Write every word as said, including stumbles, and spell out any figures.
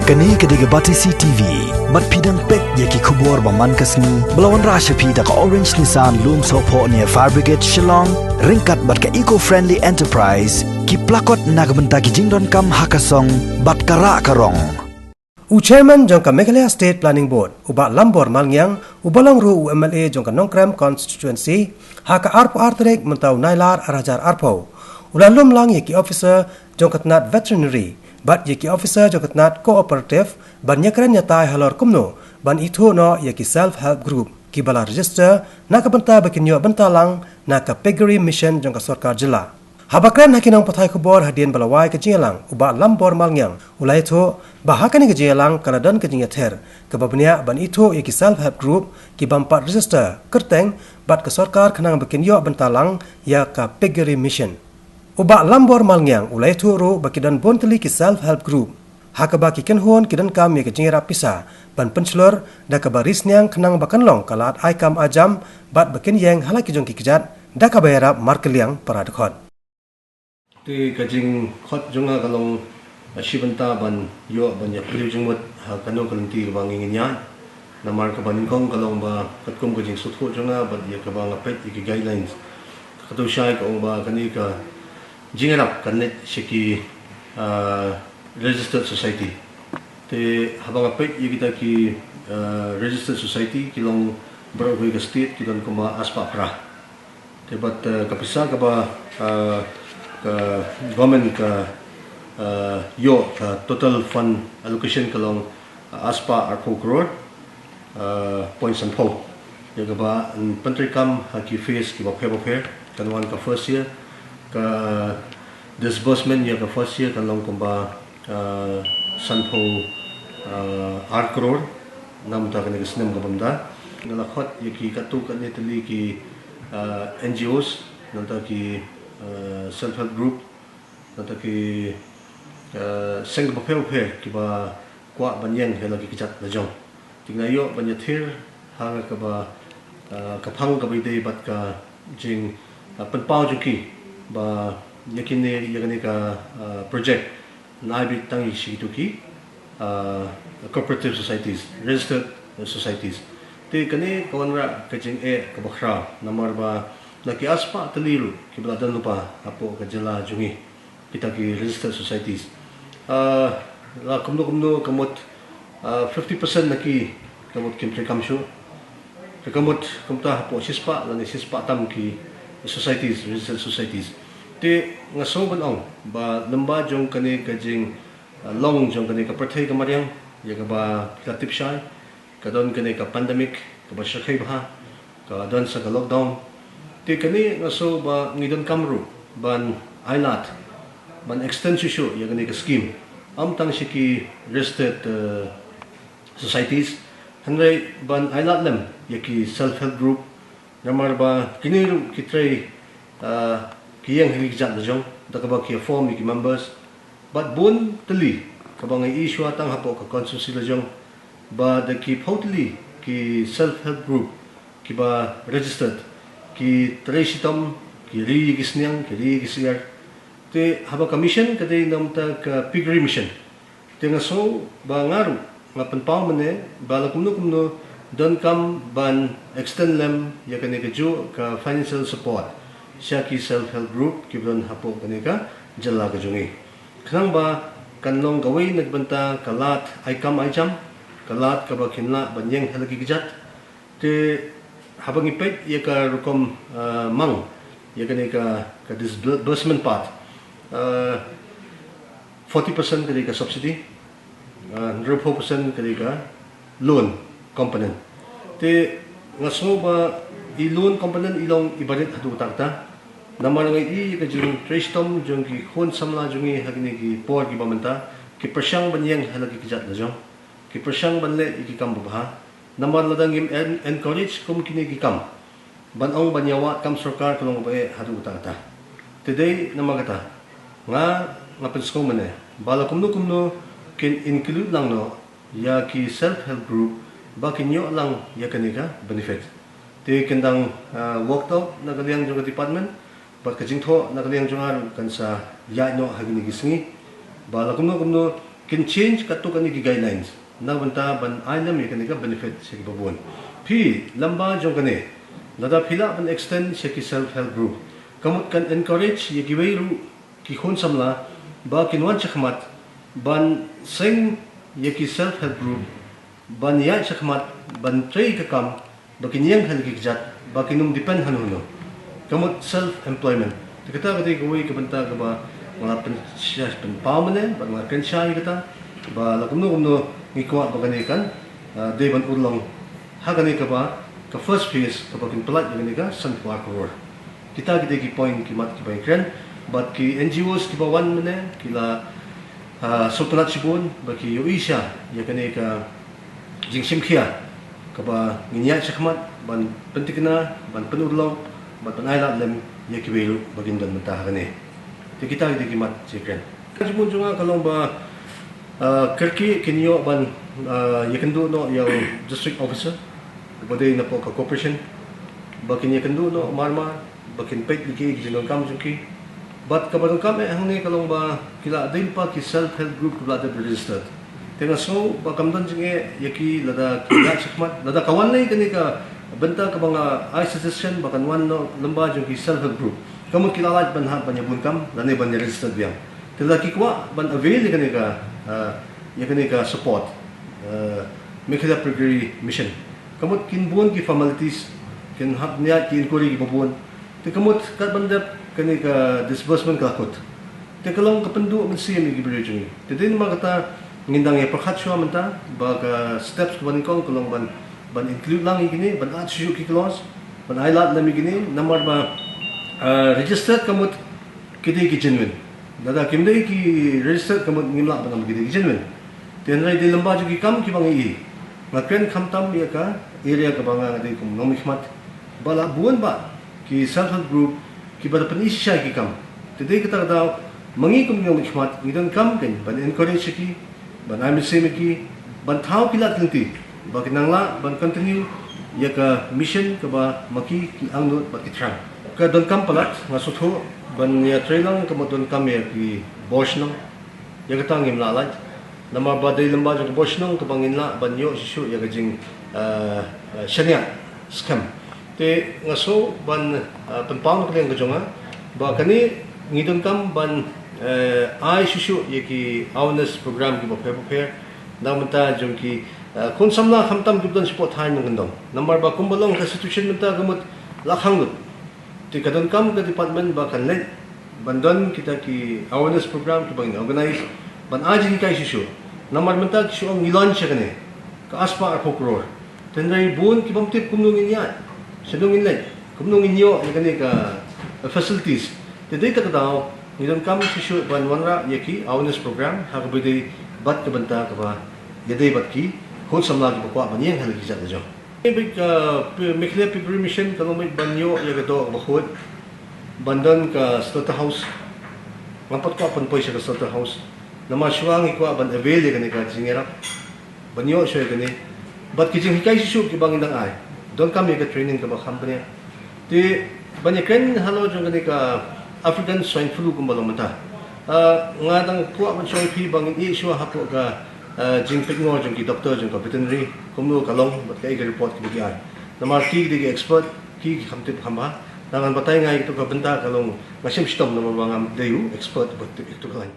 Kane ka dei ka Batesi T V. Bad phi dang peit ïa ki khubor ba man ka sngi ba la wanrah sha phi da ka Orange Nissan Lumsohphoh near Fire Brigade Shillong, ryngkat bad ka Eco Friendly Enterprise, ki plakot na ka bynta ki jingdonkam ha ka song bad ka rah ka rong. U Chairman jong ka Meghalaya State Planning Board, u Bah Lambor Malngiang, uba long ruh u M L A jong ka Nongkrem Constituency, ha ka arphew ar tarik mynta u Nailar ar hajar arphew, u la lum lang ïa ki officer jong ka tnat Veterinary bad ïa ki officer jong ka tnat Cooperative ban ïakren ïatai halor kumno ban ithuh noh ïa ki Self Help Group kiba la register na ka bynta ba kin ïoh bynta lang na ka Piggery Mission jong ka sorkar jylla. Haba kren ha ki nongpathai khubor hadien ba la wai ka jingïalang, u Bah Lambor Malngiang u la ïathuh ba ha kane ka jingïalang ka la don ka jingïathir kaba bniah ban ithuh ïa ki Self Help Group ki bym pat register kyrteng bad ka sorkar khnang ba kin ïoh bynta lang ïa ka Piggery Mission. U Bah Lambor Malngiang u la ïathuh ruh ba ki don bun tylli ki Self Help Group ha kaba ki kynhun ki donkam ïa ka jingïarap pisa ban pynshlur da kaba ri sniang khnang ba kan long ka lad ai kam ai jam bad ba kin ïeng ha la ki jong ki kjat da kaba ïarap markylliang para dkhot. Te ka jingkhot jong nga ka long, ah, shi bynta ban ïoh ban ïa pynlong jingmut ha kano ka lynti kaba ngi ngin ïaid. Namar kaba nyngkong ka long ba katkum ka jingsngewthuh jong nga bad ïa kaba nga peit ïa ki guidelines, ka katto shai ka ong ba kane ka jingïarap kan leit sha ki, ah, registered society. Te haba nga peit ïa kita ki, ah, registered society ki long baroh kawei ka state ki don kumba arspah phra. Te bad, ah, ka pisa kaba, ah, ka government ka, ah, ïoh ka total fund allocation ka long, ah, arspah arphew klur, ah, point sanphew. Ïa kaba, mm, pyntreikam ha ki phase kiba pher bapher, kan wan ka first year, ka disbursement ïa ka first year kan long kumba, ah, sanphew, ah, ar klur, na ka bynta kane ka snem kaba mynta. Nga la khot ïa ki katto katne tylli ki, ah, N G Os, nangta ki, ah, self help group, nangta ki, eh, seng bapher bapher kiba kwah ban ïeng ha la ki kjat la jong. Te nga ïoh ban ïathir ha nga kaba, eh, ka phang kaba ïadei bad ka jing, eh, pynpaw jong ki ba ïa kine, ïa kane ka, eh, project nai beit tang ïa shi kito ki, eh, cooperative societies, registered societies. Te kane ka wanrah ka jingeh kaba khraw namar ba la ki arspah tylli ruh kiba la don lypa hapoh ka jylla jong ngi, kita ki registered societies. Ah, la kumno kumno ka mut, ah, fifty percent na ki ka mut kim treikam shuh. Ka mut kumta hapoh shispah lane shispah tam ki societies, registered societies. Te nga sngew ban ong ba lyngba jong kane ka jing, ah, long jong kane ka pyrthei ka mariang, ïa kaba phi la tip shai, ka don kane ka pandemic kaba shyrkhei bha, ka don sa ka lockdown. Te kane nga sngew ba ngi donkam ruh ban ailad, ban extend shuh shuh ïa kane ka scheme. Ym tang sha ki registered, eh, societies, hynrei ban ailad lem ïa ki self help group. Namar ba kine ruh ki trei, ah, ki ïeng ha ki kjat la jong da kaba ki form ïa ki members. Bad bun tylli kaba nga ïohi shuwa tang hapoh ka constituency la jong ba da ki phew tylli ki self help group kiba registered, ki trei shitom, ki ri ïa ki sniang, ki ri ïa ki syiar. Te haba ka mission ka dei na ka bynta ka piggery mission. Te nga sngew ba nga ruh nga pynpaw mynne ba la kumno kumno donkam ban extend lem ïa kane kajuh ka financial support sha ki self help group kiba don hapoh kane ka jylla ka jong ngi. Khnang ba kan long kawei na ka bynta ka lad ai kam ai jam, ka lad kaba kin lah ban ïeng ha la ki kjat. Te haba ngi peit ïa ka rukom, ah, mang ïa kane ka, ka disbursement part, ah, forty percent ka dei ka subsidy, ah, hynriewphew percent ka dei ka loan component. Te nga sngew ba i loan component i long iba rit haduh katta katta. Namar nga ïohi ïa ka jingtrei shitom jong ki khun samla jong ngi ha kine ki por kiba mynta, ki pyrshang ban ïeng ha la ki kjat la jong, ki pyrshang ban leh ïa ki kam babha. Namar lada ngim en-, encourage kum kine ki kam, ban ong ban ïawad kam sorkar ka long ba eh haduh katta katta. Te dei namar kata nga, nga pynsngew mynne ba la kumno kumno kin include lang noh ïa ki self help group ba kin ïoh lang ïa kane ka benefit. Te kin dang, ah, worked out na ka liang jong ka department, bad ka jingthoh na ka liang jong nga ruh kan sa ïaid noh ha kine ki sngi. Ba la kumno kumno Kin change katto katne ki guidelines na bynta ban ai lem ïa kane ka benefit sha kiba bun. Phi, lyngba jong kane, lada phi lah ban extend sha ki self help group, ka mut kan encourage ïa kiwei ruh ki khun samla ba kin wan shakhmat ban seng ïa ki self help group, ban ïaid shakhmat ban trei ka kam, ba kin ïeng ha la ki kjat, ba kin ym depend ha uno uno. Ka mut self employment. Te kata ka dei kawei ka bynta kaba nga la pynshai, pynpaw mynne, bad nga la kynshai ïa kata ba la kumno kumno ngi kwah ba kane kan, ah, dei ban urlong ha kane kaba, ka first phase kaba kin pyllait ïa kane ka sanphew ar klur. Kita ki dei ki point ki mat kiba ngi kren, bad ki N G Os kiba wan mynne ki la, ah, sngewtynnat shibun ba ki ïohi sha ïa kane ka jingshim khia kaba ngin ïaid shakhmat ban pyntikna, ban pynurlong, ban pynïaid lad lem ïa kiwei ruh ba kin don mynta ha kane. Te kita ki dei ki mat jingkren. Ka jingmut jong nga ka long ba, ah, kyrkieh kin ïoh ban, ah, ïakynduh noh ïa u district officer uba dei napoh ka corporation, ba kin ïakynduh noh marmar, ba kin peit ïa ki, ki jingdonkam jong ki. Bad kaba donkam eh hangne ka long ba ki la dei lypa ki self help group kiba la dep registered. Te nga sngew ba kam don jingeh ïa ki lada ki ïaid shakhmat, lada ka wan lei kane ka bynta kaba nga ai suggestion ba kan wan noh lyngba jong ki self help group. Ka mut ki la lait ban hap ban ïabun kam lane ban ïa register biang. Te lada ki kwah ban avail ïa kane ka, ah, ïa kane ka support, ah, Meghalaya Piggery Mission, ka mut kin bun ki formalities, kin hap ïaid ki inquiry kiba bun. Te ka mut kat ban dep kane ka disbursement ka la kut. Te ka long ka pynduh mynsiem ïa ki briew jong ngi. Te dei namar kata ngin dang ïa pyrkhat shuwa mynta ba ka steps kaba nyngkong ka long ban, ban include lang ïa kine, ban add shuh shuh ki clause, ban ai lad lem ïa kine, namar ba, ah, registered ka mut ki dei ki genuine. Lada kim dei ki registered ka mut ngim lah ban ong ki dei ki genuine. Te hynrei dei lyngba jong ki kam kiba ngi ïohi. Nga kren khamtam ïa ka area kaba nga dei kum u nongmihkhmat. Ba la bun bah ki self help group kiba da pyni shisha ïa ki kam. Te dei kata ka daw ma ngi kum u nongmihkhmat ngi donkam kein ban encourage ïa ki, ban ai mynsiem ïa ki, ban thaw ki lad ki lynti ba kin nang lah ban continue ïa ka mission kaba ma ki ki angnud bad ki thrang. Ka donkam palat, nga sngewthuh, ban ïatrei lang ka mut donkam ïa ki bor shnong. Ïa kata ngim lah lait. Namar ba dei lyngba jong ka bor shnong kaba ngin lah ban ïoh shuh shuh ïa ka jing, eh, eh, shaniah skhem. Te nga sngew ban, eh, pynpaw na ka liang ka jong nga ba kane ngi donkam ban, eh, ai shuh shuh ïa ki awareness program kiba pher bapher na bynta jong ki, eh, khun samla khamtam kiba don shapoh thaiñ nongkyndong. Namar ba kumba long ka situation mynta ka mut la khang lut. Te ka donkam ka department ba kan leit ban don kita ki awareness program kiba ngin organize ban ai jinghikai shuh shuh. Namar mynta ki shu ong ngi launch ïa kane ka arspah arphew klur. Te hynrei bun ki bym tip kumno ngin ïaid, shano ngin leit, kumno ngin ïoh ïa kane ka facilities. Te dei ta ka daw ngi donkam shuh shuh ban wanrah ïa ki awareness program ha kaba ïadei bad ka bynta kaba ïadei bad ki khun samla kiba kwah ban ïeng ha la ki jait la jong. Bad ka, uh, Meghalaya Piggery Mission ka long bad ban ïoh ïa ka doh kaba khuid ban don ka slaughterhouse. Ngam pat kwah pynpoi sha ka slaughterhouse. Namar shuwa ngi kwah ban avail ïa kane ka jingïarap, ban ïoh shuwa ïa kane. Bad ki jinghikai shuh shuh kiba ngin dang ai, donkam ïa ka training kaba kham bniah. Te ban ïakren halor jong kane ka African Swine Flu kumba long mynta, ah, nga dang kwah ban shong ïa phi ba ngin ïeh shuwa hapoh ka, ah, jingpeit ngor jong ki doktor jong ka veterinary kumno ka long bad kaei ka report kiba ki ai. Namar ki dei ki expert, ki ki kham tip kham bha. Te ngan batai nga ïa kito ka bynta ka long nga shim shitom namar ba ngam dei u expert ba tip ïa kito ka lain.